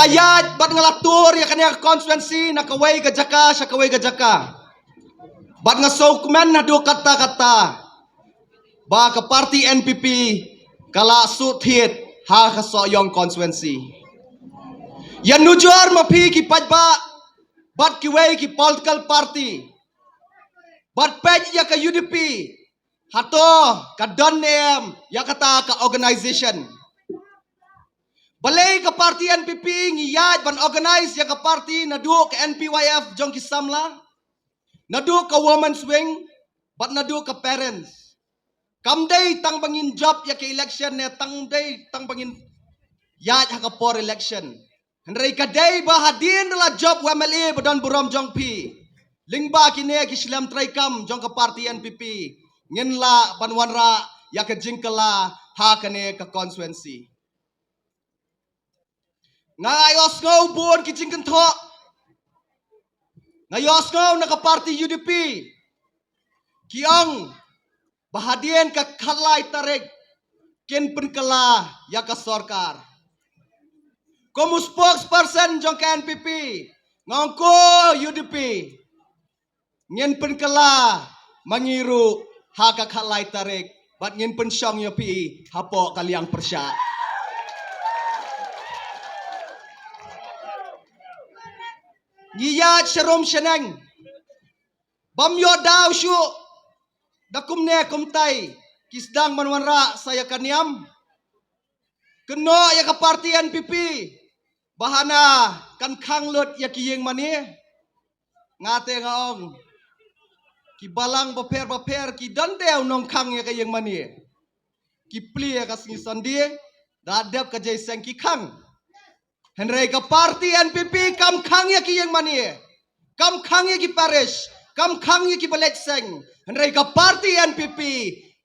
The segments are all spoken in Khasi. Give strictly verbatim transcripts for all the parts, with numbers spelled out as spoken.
Ïaid bad nga la tur ïa kane ka constituency na kawei ka jaka sha kawei ka jaka. Bad nga sngewkmen haduh katta katta ba ka party N P P ka la shu thied ha ka Sohiong constituency. Ïa nujor ma phi ki paidbah bad kiwei ki political party bad peit ïa ka U D P, hato ka don ne em ïa kata ka organization? Balei ka party N P P ngi ïaid ban organize ïa ka party naduh ka N P Y F jong ki samla, naduh ka women's wing bad naduh ka parents? Kam dei tang ba ngin jop ïa ka election ne tang dei tang ba ngin ïaid ha ka por election. Hynrei ka dei ba hadien da la jop u M L A ba don burom jong phi, lyngba kine ki shlem treikam jong ka party N P P, ngin lah ban wanrah ïa ka jingkylla ha kane ka constituency. Nga ïohsngew bun ki jingkynthoh. Nga ïohsngew na ka party U D P ki ong ba hadien ka khatlai tarik kin pynkylla ïa ka sorkar. Kum u spokesperson jong ka N P P, nga ong ko U D P, ngin pynkylla ma ngi ruh ha ka khatlai tarik bad ngin pynshong ïa phi hapoh ka liang pyrshah. Ngi ïaid sharum shaneng, bym ïoh daw shuh da kumne kumtai ki sdang ban wanrah sa ïa ka niam. Kynnoh ïa ka party N P P ba hana kan khang lut ïa ki ïing mane. Nga te nga ong, ki balang bapher bapher ki don te u nongkhang ïa ka ïing mane. Ki plie ïa ka sngi Sunday, da dep ka jai seng ki khang. Hynrei ka party N P P kam khang ïa ki ïing mane, kam khang ïa ki parish, kam khang ïa ki balej seng. Hynrei ka party N P P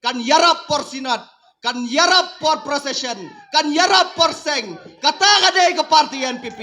kan ïarap por synod, kan ïarap por procession, kan ïarap por seng. Kata ka dei ka party N P P.